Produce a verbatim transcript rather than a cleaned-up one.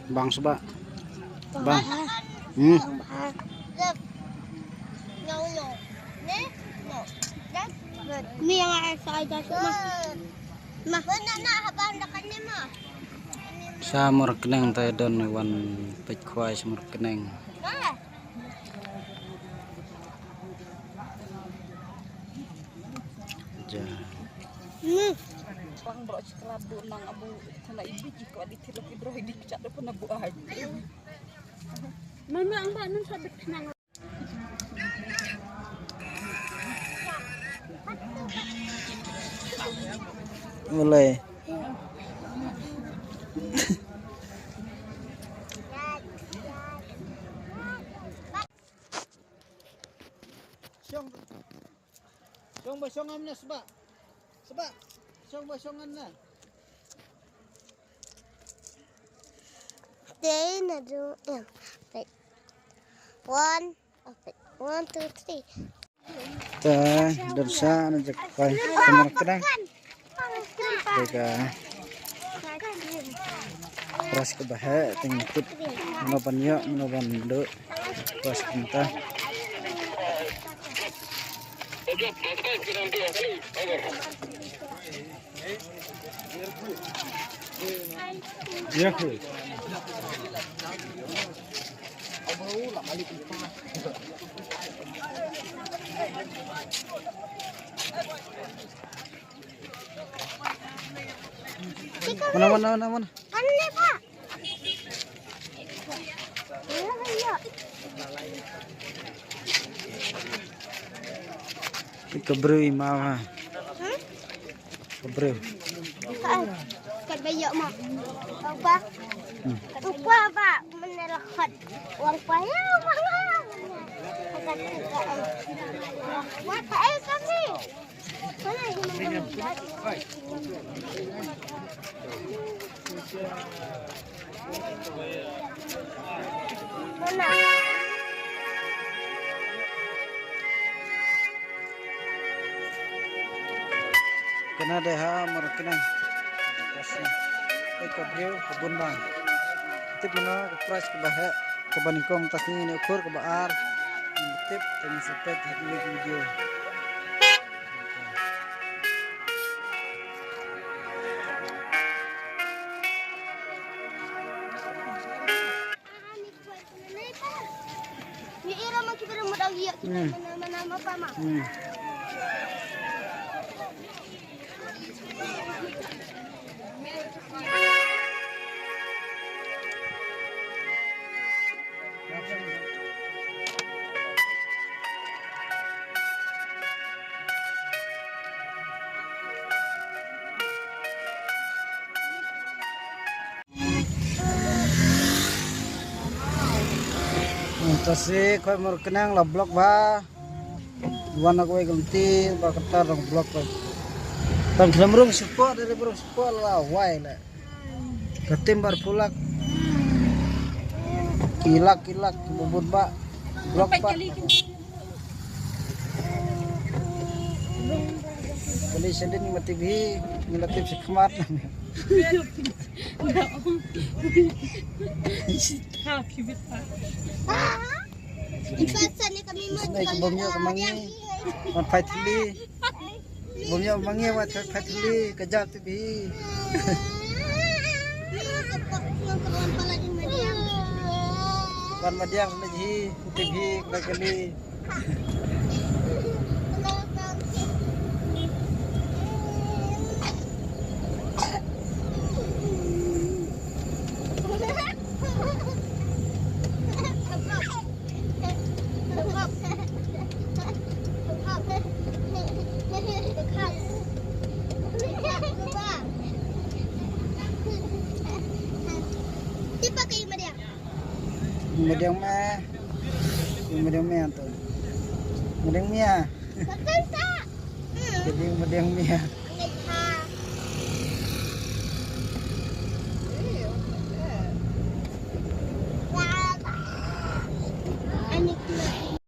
Bang sba. Bang. Hmm. Ni yang saya dah semua. Mah. Sa mur khneng te don wan peit khwai sa mur khneng. Ja. Bang bro, sekolah bu nang abu sana ibu jiko di tilok idro di kecak depan abu aja. Mama ang ba nang sabit nang. Mulai. Shong. Shong ba shong am na sba. Sba. Shong ba shong am na. Te na do em. Wait. One. Okay. One, two, three. Te don sa na jak kai. Kamar kedang. Deka. Pras ke bahek teng tip. Mano ban yok, mano ban duk. Pras kenta. Mana, mana, mana, mana? Ika brui ma ha. Ka brui. Ka, ka bayok ma. Upa. Hmm. Upa ba, menelakhat. Wang paya, wang. Ka, ka, ka, eh. Wah, eh, kami. Kane dei ha Murkneng. Ka briew ka bun bang. Tip mano ka prize kaba heh, kaba nyngkong, ta sngi ne u khur kaba ar. Tip, tang sa peit ha kane ka video. Hmm. Hmm. Te shi khoi Murkneng la block ba. Wan na kawei ka lynti ba kata dang block ba. Tang khlem rung support, dari rung support la wai la. Ka tim bar pulak. Kilak, kilak, bubut ba. Block ba. Kali sedin mati bi, ngi la tip shi khmat. Isne ka bym ïoh ka mangi. Wan phai thli. Bym ïoh mangi, wan phai thli ka jap tip hi. Wan madiang leit hi, tip hi ka kali. Madiang me. Madiang me tu. Madiang me. Jadi madiang me.